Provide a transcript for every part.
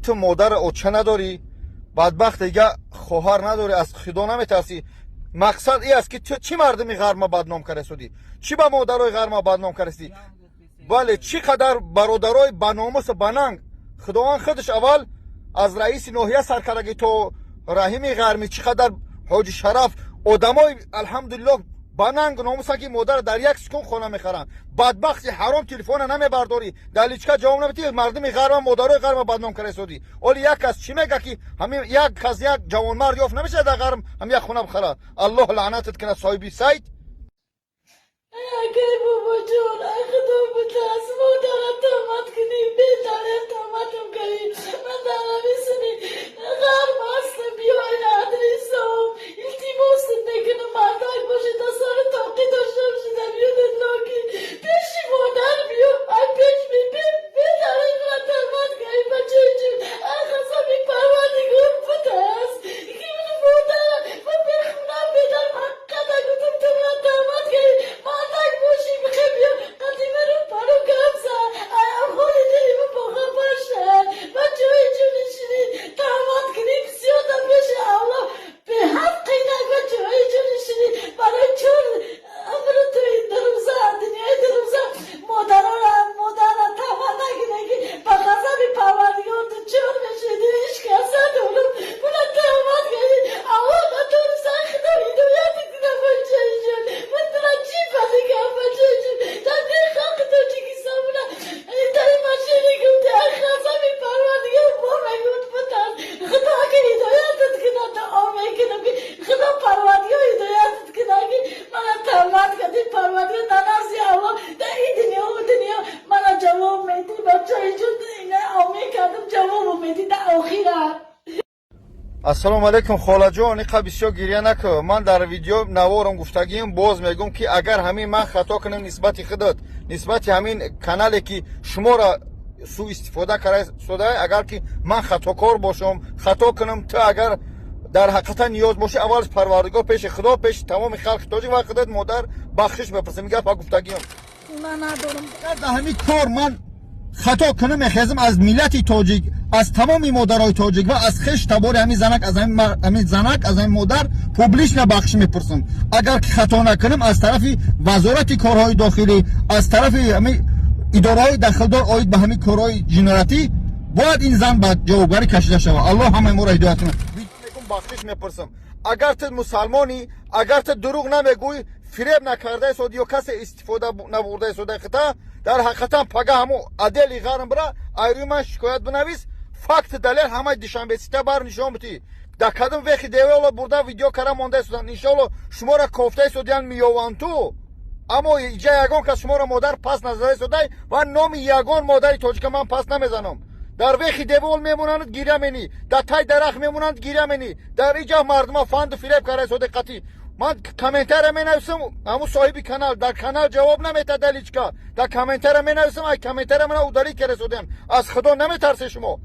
Ту модар оча надорӣ, бадбахт, дига хоҳар надорӣ, аз Худо наметарсӣ. Мақсад и аст, ки ту чӣ мардуми ғарма бадном карасудӣ, чӣ ба модарои ғарма бадном карасӣ? Бале, чӣ қадар бародарои баномусу бананг. Худованд худаш аввал аз раиси ноҳия сар кардагӣ то Раҳими Ғармӣ, чӣ қадар Ҳоҷи Шараф, одамои, алҳамдулиллоҳ, банангу номусан, ки модара дар як секунд хона мехаранд. Бадбахти ҳаром, телефона намебардорӣ, дар личка ҷавоб намедиҳӣ, мардуми ғарма, модарои ғарма бадном карасодӣ. Оли як кас чӣ мега, ки ҳамин як кас, як ҷавонмард ёфт намешавад дар ғарм ҳам як хона бихарад? Аллоҳ лаънатат кунад, соҳиби сайт. Акай бобоҷон, ай Худо битарс, модара тӯҳмат кунӣ, бетарев тӯҳматам кунӣ. Ман дар ҳамин ғарм ҳастам, биё ин адресам. Илтимосат мекунам, мардак бошӣ, та сари тоқӣ дошта бошӣ, дар миёнат локи. Пеши модар биё, ай пеш бетарев ман тӯҳмат кунӣ, бачаи ҷон. Ай ғазаби Парвардигор битарс. Ки модара, ман бехунам, бедар, ҳақиқата гуфтам, ту ман тӯҳмат кунӣ. Мардак бошӣ, бихе биё, қадима рӯ паро гап зан. Ай аҳволи дили ман бохабар шад. Бачаҳои ҷони ширин, тӯҳмат кунӣ бисёр дар пеши Аллоҳ беҳад қийнак, бачаҳои ҷони ширин. Барои чор амру туи дурӯза, дунёи дурӯза, модарора, модара тӯҳмат накунӣ, ки ба ғазаби Парвардигор дучор мешавӣ. Ҳеҷ кас надорам. Мана тӯҳмат кунӣ. Аллоҳ натониста, Худо ҳидоятат кунад, бачаи ҷон. Ман тура чӣ бадӣ кардам, бачаи ҷон? Дар дили халқи Тоҷикистон мана дар машине гуфти, ай ғазаби Парвардигор бо мегуфт, битарс. Худо ки ҳидоятат кунад, дуо мекунам, ки Худо Парвардигор ҳидоятат кунад, ки мана тӯҳмат кардӣ. Парвардигор дар назди Аллоҳ дар ин дунё у дунё мана ҷавоб медиҳӣ, бачаи ҷон. Ина омин кардам, ҷавобо медиҳӣ дар охират. Ассалому алайкум, холаҷон. Иқа бисёр гирья накун. Ман дар видео наворам гуфтагиам, боз мегӯм, ки агар ҳамин ман хато кунам нисбати худат, нисбати ҳамин канале, ки шуморо суистифода карда, агар ки ман хатокор бошам, хато кунам, ту агар дар ҳақиқатан ниёз бошӣ, аввал Парвардигор, пеши Худо, пеши тамоми халқи тоҷик ва худат, модар, бахшиш мепурсам. Ин гапа гуфтагиам. Хона надорам. Дар ҳамин кор ман хато кунам, мехезам, аз миллати тоҷик, аз тамоми модарои тоҷик ва аз хеш табори ҳамин занак, аз ҳамин занак, аз ҳамин модар публично бахшиш мепурсам. Агар ки хато накунам, аз тарафи Вазорати корҳои дохилӣ, аз тарафи ҳамин идораҳои дахлдор оид ба ҳамин корҳои ҷиноятӣ бояд ин зан ба ҷавобгарӣ кашида шавад. Аллоҳ ҳамаи моро ҳидоят кунад. Бахшиш мепурсам. Агар ту мусалмонӣ, агар ту дурӯғ намегӯӣ, фиреб накардаи соди ё касе истифода набурдаи содаи хита, дар ҳақиқатан пага ҳамо отдели ғарм бира, айрӯи ман шикоят бинавис, факт, далел ҳамаи Душанбесита бар нишон битӣ. Дар кадом вехи девола бурда видео кара монда истодан. Иншоалло, шуморо кофта истодиян, меёванд ту. Аммо иҷа ягон кас шуморо, модар, пас назада истодай ва номи ягон модари тоҷика ман пас намезанам. Дар вехи девол мемонанд, гиря менӣ, дар тай дарахт мемонанд, гиря менӣ. Дар иҷа мардума фанду фиреб карда истода. Қатӣ ман комментария менависам, ҳамун соҳиби канал дар канал ҷавоб наметад, дар личка, дар комментария менависам, ай комментария мана удалить карда истодиям. Аз Худо наметарсе шумо?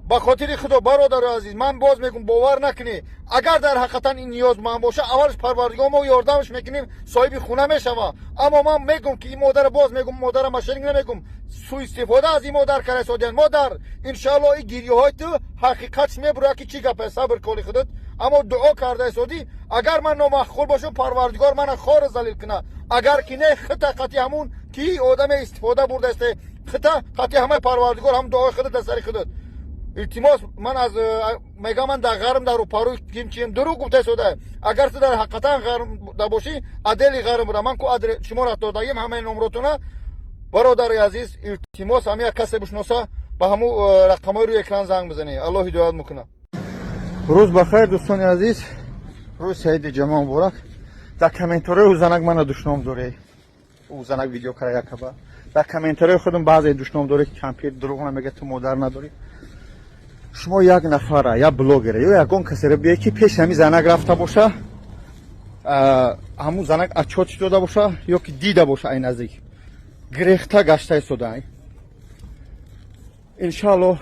Ба хотири Худо, бародари азиз, ман боз мегӯм, бовар накунӣ. Агар дар ҳақиқатан ин ниёз ман боша, аввалш Парвардигор мо ёрдамаш мекунем, соҳиби хона мешава. Аммо ман мегӯм, ки ин модара, боз мегӯм, модара мошенник намегӯм, суистифода аз ин модар карда истодиян. Модар, иншоалло, ин гирёҳои ту ҳақиқатш мебурояд, ки чӣ гапе. Сабр коли худат, аммо дуо карда истодӣ. Агар ман номаъқул бошам, Парвардигор мана хору залил кунад. Агар ки не, хита қати ҳамун ки одаме истифода бурдаисте, хита қати ҳамаи Парвардигор, ҳам дуои худат дар сари худат. Илтимос, ман аз мегам, ман дар ғарм, дар рӯпарӯи ким чием дурӯғ гуфта истода. Агар ту дар ҳақиқатан ғарм да бошӣ, отдели ғарм буда, ман ку шуморо додагим ҳамаи номротона. Бародари азиз, илтимос, ҳама як касе бишноса, ба ҳамун рақамҳои рӯи экран занг бизанӣ. Аллоҳ ҳидоят мекунад. Рӯз бахайр, дӯстони азиз, рӯзи саиди ҷамъа муборак. Дар комментариҳои ӯ занак мана душном дорӣ. Ӯ занак видео кара якаба дар комментариҳои худам баъзе душном дорӣ, ки кампир дурӯғ намега, ту модар надорӣ. Шумо як нафара, як блогера ё ягон касеро биёед, ки пеши ҳамин занак рафта боша, ҳамун занак отчёт дода боша ё ки дида боша, ай наздик гирехта гашта истода. Иншаалло,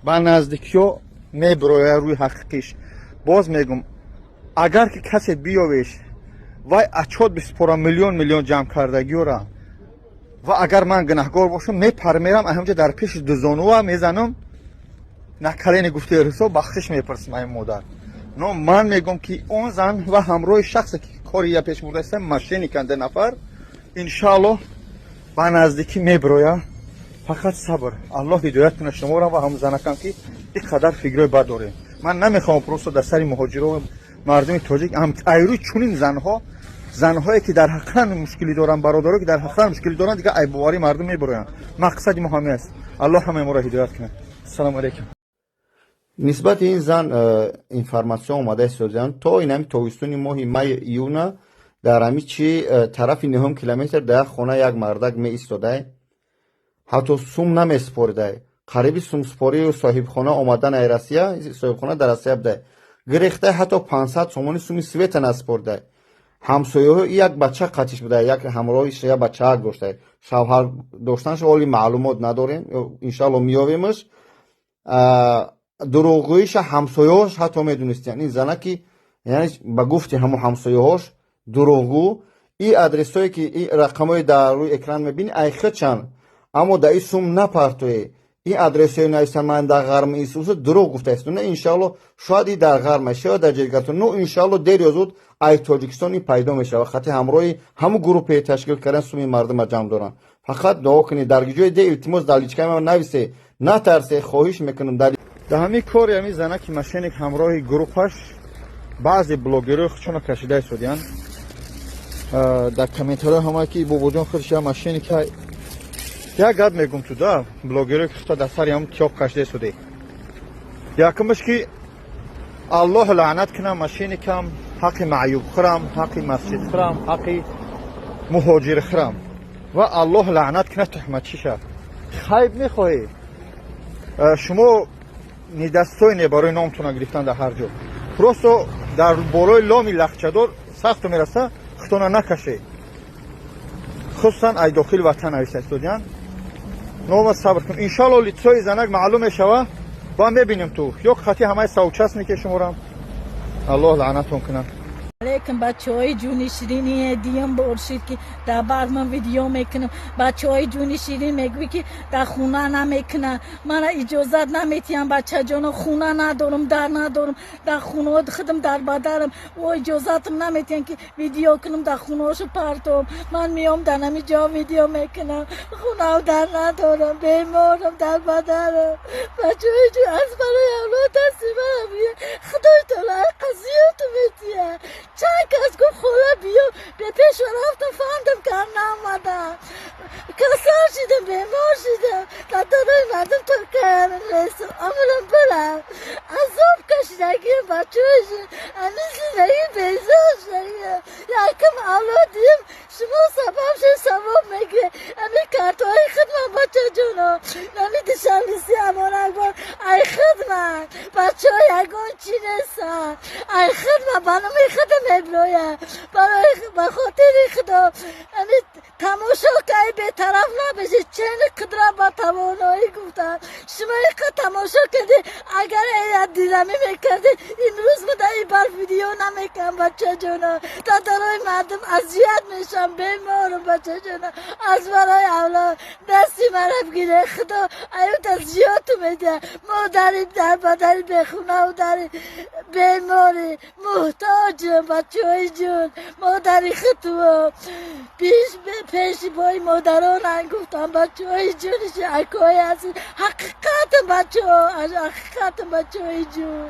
ба наздикиё мебироя рӯи ҳақиқиш. Боз мегум, агар ки касе биёвеш, вай отчёт биспора, миллион миллион ҷамъ кардагиёра, ва агар ман гунаҳгор бошам, мепар мерам ҳамҷа дар пеши дузонува мезанам. На колени гуфти русо бахшиш мепурсам ай модар. Но ман мегӯм, ки он зан ва ҳамроҳи шахсе, ки кори я пеш бурдаиста, мошенник анде нафар, иншааллоҳ, ба наздикӣ мебироя. Фақат сабр, Аллоҳ ҳидоят кунад шуморо ва ҳам занакам, ки ин қадар фикрҳои бад дорем. Ман намехоҳам просто дар сари муҳоҷиро, мардуми тоҷик айрӯи чунин занҳо, занҳое, ки дар ҳақиқат мушкилӣ доранд, бародаро, ки дар ҳақиқат мушкилӣ доранд, дигар айбоварии мардум мебироянд. Мақсади мо ҳамин аст. Аллоҳ ҳамаи моро ҳидоят кунад. Ассалому алайкум. Нисбати ин зан информатсия омада истодианд. То инами тобистони моҳи май, июна дар ҳами чи тарафи ниҳум километр дар як хона як мардак меистодай, ҳатто сум намеспоридай. Қариби сумспорию соҳибхона омадан ай Россия, соҳибхона дар Россия будай, гирехтай, ҳатто 500 сомони суми света наспоридай. Ҳамсояҳо, як бача қатиш будай, як ҳамроҳиш як бачаак доштай. Шавҳар доштанаш оли маълумот надорем, иншалло меёвемаш. Дурӯғгӯиша ҳамсояҳош ҳатто медонистиянд. Ин занаки, яъне ба гуфти ҳамо ҳамсояҳош, дурӯғгӯ. И адресҳое, ки и рақамҳои дар рӯи экран мебинӣ, айхичанд, аммо дар ин сум напартое. Ин адресҳои нависан, ман дар ғарм исуса, дурӯғ гуфтааст. На, иншалло, шояд и дар ғарм, шояд дар ҷергатон, ну, иншалло, дер ё зуд ай Тоҷикистон ин пайдо мешавад. Хати ҳамроҳи ҳамун группае ташкил кардан суми мардума ҷамъ доранд. Фақат дуо кунед. Дар ҷои де, илтимос, дар личкаи ман нависе, натарсе, хоҳиш мекунам дар Дар ҳамин кори ҳамин занаки мошенник ҳамроҳи группаш баъзе блогерҳои худшонро кашида истодиянд. Дар комментариҳо ҳама, ки бобоҷон худш я мошенник. Як гап мегум ту да блогерҳое, ки хута дар сари ҳам тиёқ кашида истоде. Якумаш, ки Аллоҳ лаънат кунам мошенникам, ҳаққи маъюбхӯрам, ҳаққи масҷидхӯрам, ҳаққи муҳоҷирхӯрам ва Аллоҳ лаънат кунад туҳматчиша. Хайб мехоҳӣ, шумо недостойне барои номтона гирифтан дар ҳар ҷо. Просто дар болои ломи лахчадор сахту мераса, худтона накаше. Хусусан ай дохили ватан нависта истодиян. Нома сабр кун, иншалло, лицои занак маълум мешава ва мебинем ту ё хати ҳамаи соучастники шуморам. Аллоҳ лаънатон кунад. Алейкум, бачаҳои ҷуни ширини. Диям боршид, ки дар бар ман видео мекунам. Бачаҳои ҷуни ширин, мегӯй, ки дар хона намекуна, мана иҷозат наметиҳам. Бачаҷоно, хона надорам, дар надорам, дар хонаҳо худам дар бадарам. О, иҷозатам наметиҳам, ки видео кунам, дар хонаҳошо партом. Ман меом, дар ҳами ҷо видео мекунам. Хонав дар надорам, беморам, дар бадарам. Бачаҳои ҷун, аз барои авлод дасти манам. Худои таола қазиёту метиҳад. Чанд кас гуфт: «Хола, биё бепеш». Рафтам, фандам кар, наомадам. Касал шидам, бемор шидам. Дар дорои мардум то каям ресам, амрам барам. Азоб кашидагиам, бачаҳои, ҳамин зиндагӣ безор шудагиам. Якам авлодиям, шумо сабаб шуд, савоб мегиред. Ҳамин картҳои хидмат, бачаҷоно, ҳамин душанбеси амонакбор ай хидмат. Бачаҳо ягон чӣ нестанд, ай хидмат ба номи худам мебирояд. Барои ба хотири Худо, ҳамин тамошо кай, бетараф набошед. Чени қудрат ба тавоноӣ гуфтанд. Шумо иқа тамошо кардед, агар дидамӣ мекардед, имрӯз мо дар ин барф видео намекардам. Бачаҷоно, дар мардум азият мешавам, беморам. Бачаҷоно, аз барои авлод дасти мара бигире. Худо аюта зиёту медиҳад. Модари дар бадари, бехунаву дари, бемори, муҳтоҷам. Бачаҳои ҷун, модари худтуам, пеши бои модаронан гуфтам. Бачаҳои ҷуниши акои ҳаст, ҳақиқатам, бачаҳо, ҳақиқатам, бачаҳои ҷун.